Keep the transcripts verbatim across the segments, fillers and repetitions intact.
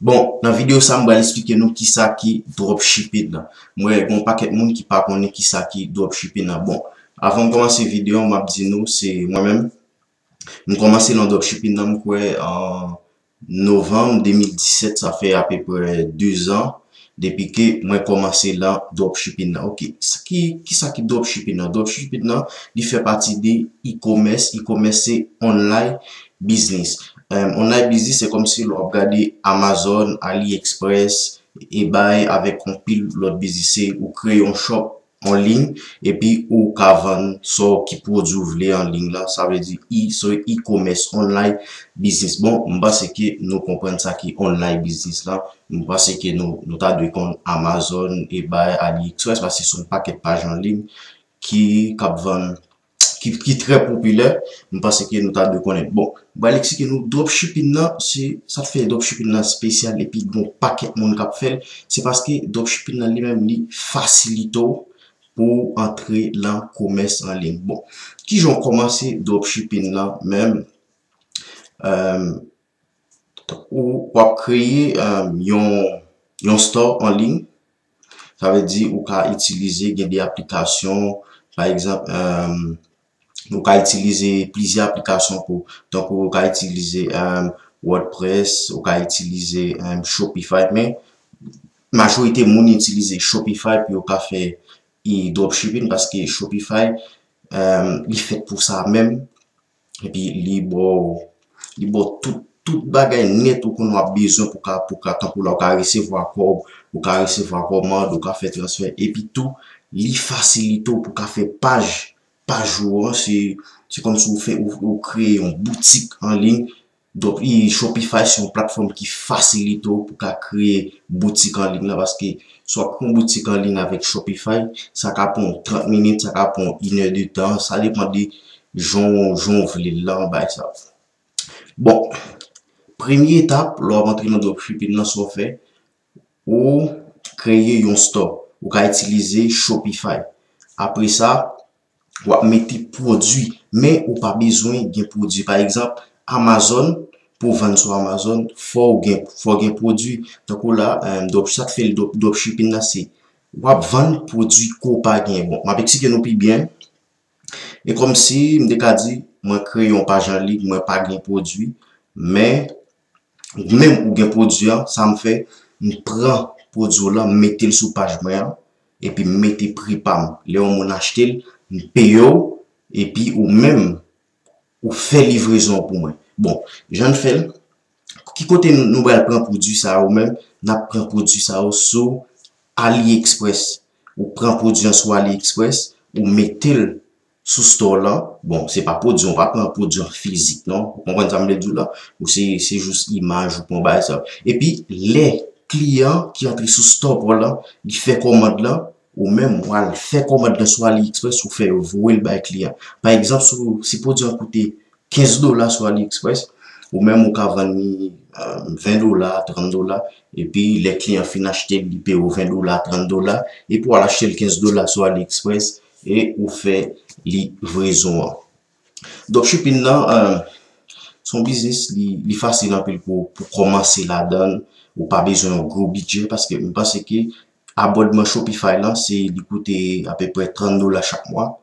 Bon, nan videyo sa, m pral eksplike nou kisa ki dropshipping nan. M wè gen yon pakèt moun ki pa konnen kisa ki dropshipping nan. Bon, avan m kòmanse videyo an, m ap di nou, se mwen menm. M kòmanse nan dropshipping nan, m kwè, an novanm de mil disèt, sa fè apeprè de zan depi ke mwen kòmanse nan dropshipping nan. Ok, sa ki, kisa ki dropshipping nan? Dropshipping nan, li fè pati de e-commerce. E-commerce se online business. Em, online business, se kòmsi lè w ap gade Amazon, AliExpress, eBay avèk yon pil lòt biznis. Se ou kreye yon shop an liy, epi ou ka vann sa w ki pwodui w vle an liy la. Sa vle di e, se e-commerce, online business. Bon, m panse ke nou konprann sa ki online business la. M panse ke nou, nou ta dwe konn Amazon, eBay, AliExpress, paske se yon pakèt paj an liy ki, k ap vann, ki, ki trè popilè. M panse ke nou ta dwe konnen. Bon, m pral eksplike nou dropshipping nan, se, sa k fè dropshipping nan espesyal epi gen yon pakèt moun k ap fè l, se paske dropshipping nan li menm, li fasilite w pou w antre nan komès an liy. Bon, kijan w kòmanse dropshipping nan menm? Em, ou, w ap kreye, em, yon, yon store an liy. Sa vle di ou ka itilize, gen de aplikasyon, pa egzanp, em, ou ka itilize plizyè aplikasyon pou, tankou ou ka itilize, em, WordPress, ou ka itilize, em, Shopify, men majorite moun itilize Shopify pou yo ka fè e dropshipping, paske Shopify, em, li fèt pou sa menm. Epi li ba w, li ba w tout, tout bagay nèt ou konn w ap bezwen pou ka, pou ka, tankou la, ou ka resevwa kòb, ou ka resevwa kòmand, ou ka fè transfè. Epi tou, li fasilite w pou ka fè paj, paj ou an, se, se kòmsi ou fè, ou, ou kreye yon boutik an liy. Donk, e, Shopify se yon platfòm ki fasilite w pou ka kreye boutik an liy la, paske si w ap kreye yon boutik an liy avèk Shopify, sa ka pran w trant minit, sa ka pran w inè de tan, sa depann de jan, jan w vle l la, bagay sa. Bon, premye etap, lè w ap antre nan dropshipping nan, sa w fè, ou kreye yon store. Ou ka itilize Shopify. Apre sa, w ap mete pwodui, men ou pa bezwen gen pwodui. Pa egzanp, Amazon, pou w vann sou Amazon, fò w gen, fò w gen pwodui. Tankou la, em, drop, sa k fè l drop, dropshipping nan, se w ap vann pwodui ke w pa genyen. Bon, m ap eksplike nou pi byen. E kòmsi, m te ka di, mwen kreye yon paj an liy, mwen pa gen pwodui, men ou menm ou gen pwodui an, sa m fè, m pran pwodui w lan, m mete l sou paj mwen an, epi m mete pri pa m. Lè yon moun achte l, m peye w, epi ou menm, ou fè livrezon an pou mwen. Bon, jan n fè l, ki kote nou, nou pral pran pwodui sa yo menm? N ap pran pwodui sa yo sou AliExpress. Ou pran pwodui an sou AliExpress, ou mete l sou store lan. Bon, se pa pwodui, ou pa pran pwodui an fizik, non. Ou konprann sa m vle di w la? Ou se, se jis imaj, ou pran bagay sa. Epi, lè kliyan ki antre sou store pa w lan, li fè kòmand lan, ou menm, w al fè kòmand lan sou AliExpress, ou fè yo voye l bay kliyan. Pa egzanp, si, si pwodui an koute kenz dola sou AliExpress, ou menm ou ka vann li, eh, ven dola, trant dola, epi lè kliyan fin achte l, li peye w ven dola, trant dola, epi w al achte l kenz dola sou AliExpress, e ou fè livrezon an. Dropshipping nan, eh, se yon biznis, li, li fasil anpil pou, pou kòmanse ladan l, ou pa bezwen yon gwo bidjè, paske m panse ke abònman Shopify lan, se, li koute apeprè trant dola chak mwa.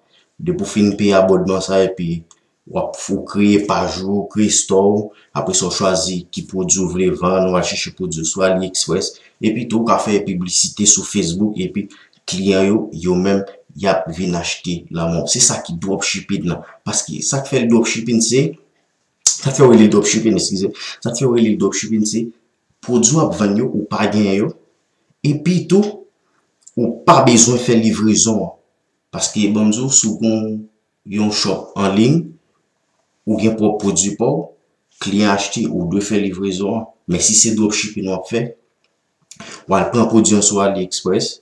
Depi w fin peye abònman sa, epi w ap, ou kreye paj ou, ou kreye store ou, apre sa w chwazi ki pwodui w vle vann, ou al chèche pwodui w sou AliExpress, epi tou ou ka fè piblisite sou Facebook, epi kliyan yo, yo menm, y ap vin achte lan men w. Se sa ki dropshipping lan. Paske sa k fè l dropshipping, se, sa k fè yo rele l dropshipping, eskize, sa k fè yo rele l dropshipping, se pwodui w ap vann yo, ou pa genyen yo, epi tou, ou pa bezwen fè livrezon an. Paske, ban m di w, si w gon yon shop an liy, ou gen pwòp pwodui pa w, kliyan achte, ou dwe fè livrezon an. Men si se dropshipping w ap fè, w al pran pwodui an sou AliExpress,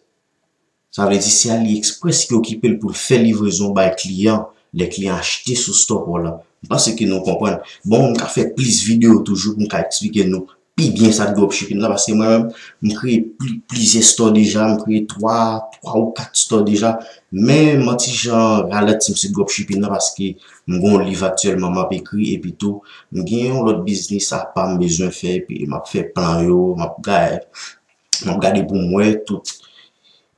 sa vle di se AliExpress ki okipe l pou l fè livrezon bay kliyan, lè kliyan achte sou store pa w lan. M panse ke nou konprann. Bon, m ka fè plis videyo toujou pou m ka eksplike nou pi byen sa k dropshipping nan, paske mwen menm, m kreye pli, plizyè store deja, m kreye twa, twa ou kat store deja, men mwen ti jan ralanti m sou dropshipping nan, paske m gen yon liv aktyèlman m ap ekri, epi tou, m gen yon lòt biznis apa m bezwen fè, epi m ap fè plan yo, m ap gade, m ap gade pou m wè tout.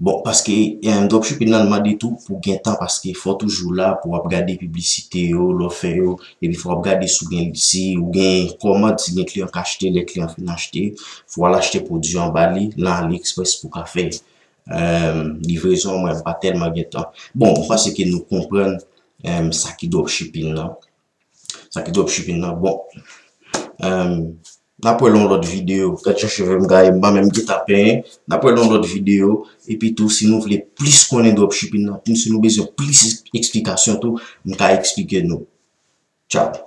Bon, paske, em, dropshipping nan mande tou pou gen tan, paske fò w toujou la pou w ap gade piblisite yo, lè w fè yo, epi fò w ap gade si w gen, si w gen kòmand, si gen kliyan k achte, lè kliyan fin achte, fò w al achte pwodui an ba li, nan AliExpress pou w ka fè, em, livrezon, mwen pa tèlman gen tan. Bon, m panse ke nou konprann, em, sa ki dropshipping nan. Sa ki dropshipping nan. Bon. Em, n ap wè l yon lòt videyo. Gad jan cheve m gaye, m pa menm gentan penyen. N ap wè l yon lòt videyo. Epi tou, si nou vle plis konnen dropshipping nan, si nou bezwen plis esplikasyon tou, m ka eksplike nou. Tchao.